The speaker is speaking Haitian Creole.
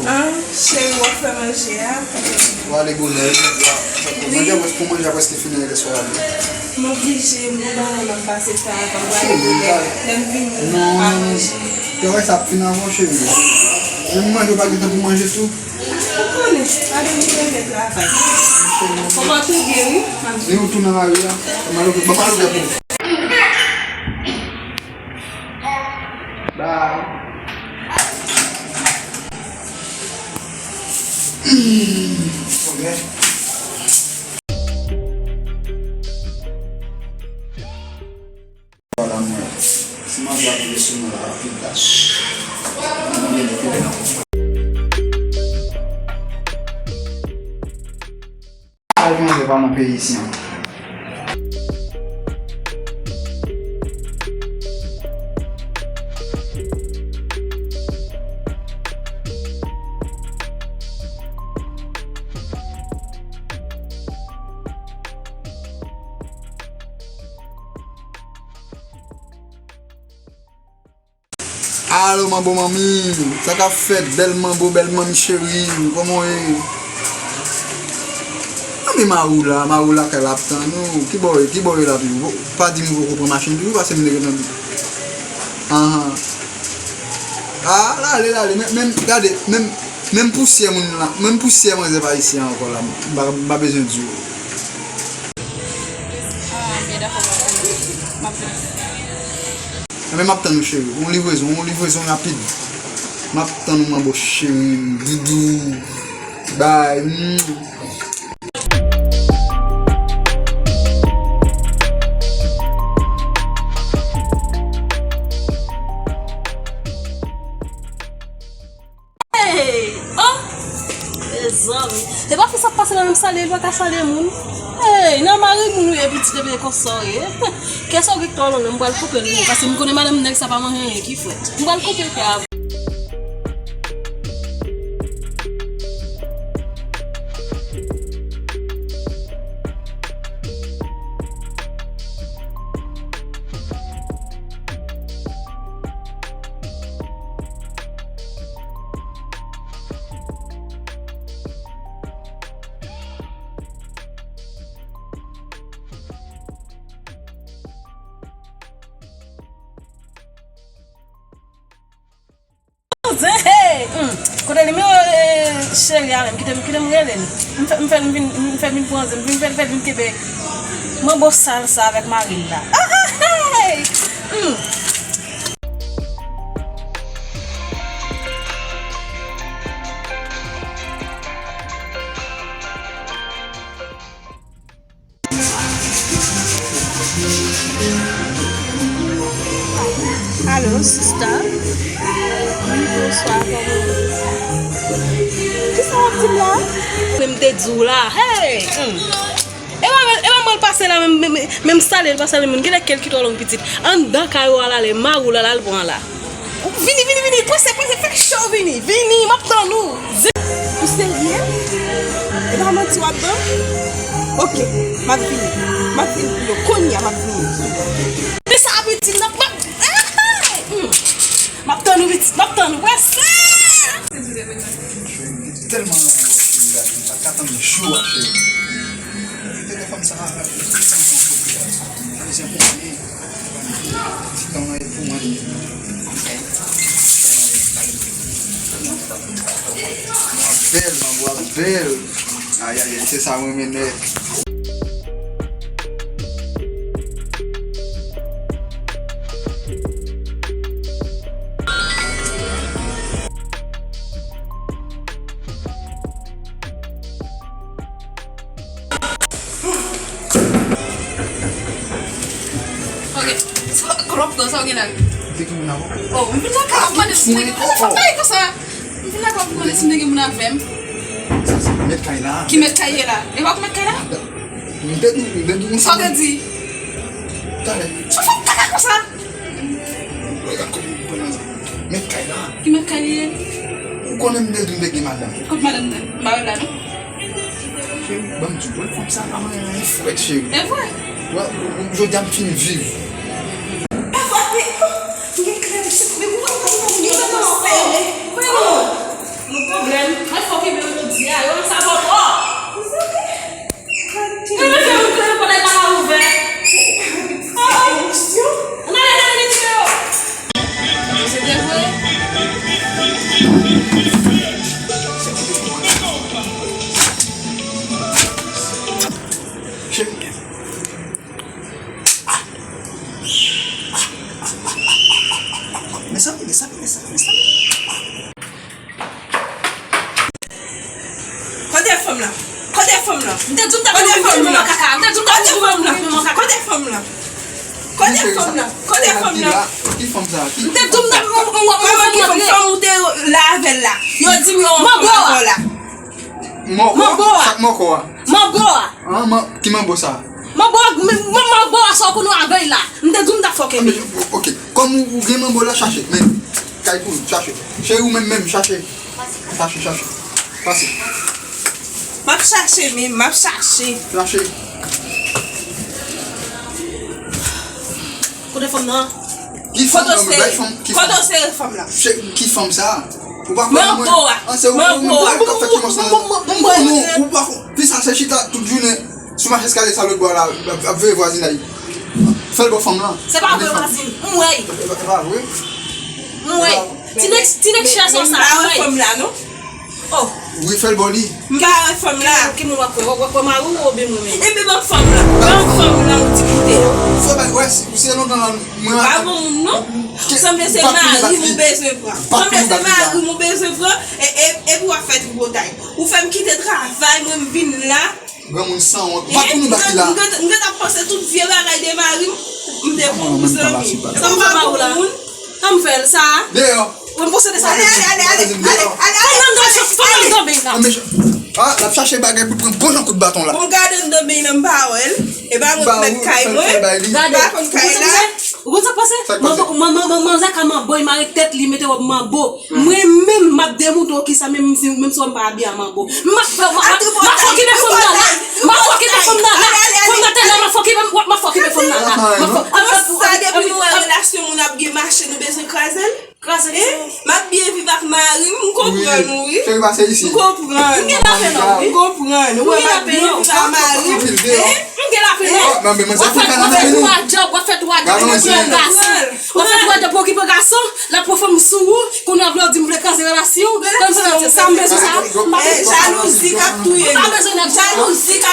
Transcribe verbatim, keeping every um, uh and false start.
Ah, cheri, w ap fè manje a? W ale bonè wi. Manje a prèske, pou manje a prèske fini lè swa ale. M oblije, m gen bagay m ap pase fè avan m prale bonè. Lè m vini, m pa manje. Travay sa ap fin avan w, cheri. Menm manje w pa gen tan pou manje tou. Ou konnen, madanm li renmen travay. Kòman tou gen wi? Ni ou tou nan lari a. Maloke, ban maloke pou. Bye. Ok. Vwala mwen. Si manje ap rive sou mwen la, rapid la. Al manje pa nan peyi isi an. Alo, manbo manmi, sa k ap fèt? Bèl manbo, bèl manmi cheri, kòman w ye? Manmi Maroula, Maroula kay la ap tann ou. Kibò w ye, kibò w ye la toujou? Pa di m ou poko pran machin toujou, paske m te gentan di. Anhan. Ah, lale, lale, men, men, gade, men, menm pousyè moun la, menm pousyè manzè pa isi a ankò la, m pa, m pa bezwen di w. Ah, ok, dakò, m ap tann. M ap tann. Enben, m ap tann ou, cheri. Yon livrezon, yon livrezon rapid. M ap tann ou, manbo cheri m, doudou. Bye. Mm. Hey! Oh! Mezanmi. Se pa fi sa ap pase la menm salye, li pa ka salye moun. Hey! Nan mari moun ou ye pitit ebyen konsa w ye. Kè sa w gen k twò long nan, m pral koupe l non. Paske m konnen madanm nèg sa pa manje anyen ki frèt. M pral koupe kè a. Hey, hmm. Kote nimewo, eh, cheri a menm? Kite m, kite m rele l. M fè, m fè l vin, m fè l vin pran zen, m fè l vin kenbe manbo sal sa avèk mari l la. Ah, ah, hey! Hmm. Alo, sista. Wi, bonswa, kòman w ye? Kisa w ap di m la? Men m te di w la, hey! Hmm. E pa, e pa mal pase la, men, men, men, men m salye l, pa salye moun. Genlè kè l ki twò long pitit. Anndan kay ou a l ale, mari w la, l al pran la. Vini, vini, vini, prese, prese, fè cho, vini, vini, m ap tann ou. Ou serye? E pa manti w ap ban m? Ok, m ap vini. M ap vini pou yo. Kounye a, m ap vini. Men sa ap itil nan, m ap, hmm. M ap tann ou, pitit, m ap tann ou, prese! Cheri, m te tèlman renmen wè w, cheri, la, m pa t ka tann jou a, cheri. Telefòn sa a, li sanble yon kote la. Li sanble yon kote la. Ti tan nan e pou mwen li ye. Manbo a bèl, manbo a bèl. Ayayay, se sa mwen renmen nèt. Ok. Sa, kote w ap pran sa w gen la? Te gen moun avan. Oh, m vin lakay la pou konnen si m te gen. Fòk bay konsa. M vin lakay la pou konnen si m te gen moun avè m. Sa se mèt kay la. Ki mèt kay ye la? E pa w ki mèt kay la? M te di, m te di. Sa w te di? Talè. Sa fòk kaka konsa. Mèt kay la. Ki mèt kay li ye? Ou konnen m te di m te gen madanm. Kot madanm nan? M pa wè l la non. Cheri, ban m di w, wè fanm sa pa manyen anyen frèt, cheri. E vre? Wè, jodi a m fin viv. E vre, men, oh, m gen klè, se, men ou wè kòman moun yo nan sèl. Vre non. Kote fanm lan? Kote fanm lan? M te di w m t ap Kote fanm lan? Kaka. M te di w m t ap Kote fanm lan? Kaka. Kote fanm lan? Kote fanm lan? Kote fanm lan? Ki fanm sa? Ki M te di w m t ap Fanm ki fanm, fanm ou te la avè l la. Yo di m yo Manbo a. Manbo la. Mòkò? Manbo a. Sa k mòkò a? Manbo a. Ah, man, ki manbo sa? Manbo a, m- m- manbo a sa w konnen avè l la. M te di w m t ap fòke li. Ok, kòm ou, ou gen manbo la, chache. Men, kay pou ou, chache. Cheri, ou menm menm, chache. Chache, chache. Pase. M ap chache, men m ap chache. Chache. Kote fanm nan? Ki fanm nan? Kote w sere fanm? Ki fanm? Kote w sere fanm nan? Ki fanm sa? Ou pa konnen mwen? Manbo a. Ah, se ou menm k ap fè ki mòs nan. M konnen ou pa konnen. Fi sa se chita tout jounen sou mache eskalye sa lòt bò la, ap, ap veye vwazinay. Fè l bò fanm lan. Se pa vre, vwazin. M wè. E pa, e pa vre? M wè. Ti nèg, ti nèg chè sa, m pa wè fanm la, non. Oh. Wi, fè l bò li. M pa wè fanm la. Ki moun w ap wè? W ap wè mari w oubyen mwen menm? Epi ban fanm lan. Ban fanm lan yon ti koute. Fò bay, wè, si, si se lontan la, mwen. Pa bon moun, non. Sanble se mari m ou bezwen pran. Sanble se mari m ou bezwen pran. E, e, epi w ap fè tripotay. Ou fè m kite travay, mwen m vin la. Granmoun sanwont. Bat pou nou bat li la. M gentan ap panse tout vye bagay de mari m. M te bon pou zanmi. Sa m fè ba ou la? Sa m fè l sa? Deyò. Ou m posede sa. Ale, ale, ale, ale, ale, ale, ale, ale, ale. Fò m nan danbe la. Ah, l ap chache bagay pou l pran bon jan kout baton la. Pou m gade anndan beny nan m pa wè l. E pa mwen k mèt kay mwen. Gade. M pa konn kay la. Ou konn sa k pase? Manzè ka manbo, li mare tèt li, mete wòb manbo. Mwen menm, m ap demontre w kisa, menm si, menm si w wè m pa abiye an manbo. M ap fè, m ap, m ap, m ap fòkipe fanm nan la. M ap fòkipe fanm nan la. Fanm nan te la, m ap fòkipe, m ap fòkipe fanm nan la. M ap fò- Kòman sa, depi nou wè relasyon moun ap gen mache, nou bezwen kraze l? Kraze l. M ap byen viv ak mari m, m konprann ou, wi. Cheri, pase isi. M konprann. M gen lapenn ou, wi. M konprann. Ou wè m ap byen viv ak mari m. M gen lapenn ou. M gen lapenn ou. Ou fè, ou fè twa djòb, ou fè twa djòb, ou fè twa gason. Ou fè twa djòb pou okipe gason, l ap pran fanm sou ou, kounye a vle w di m vle kraze relasyon, kòm si sa m bezwen sa, m pa bezwen sa. Jalouzi k ap touye nou. M pa bezwen nèg sa. Jalouzi k ap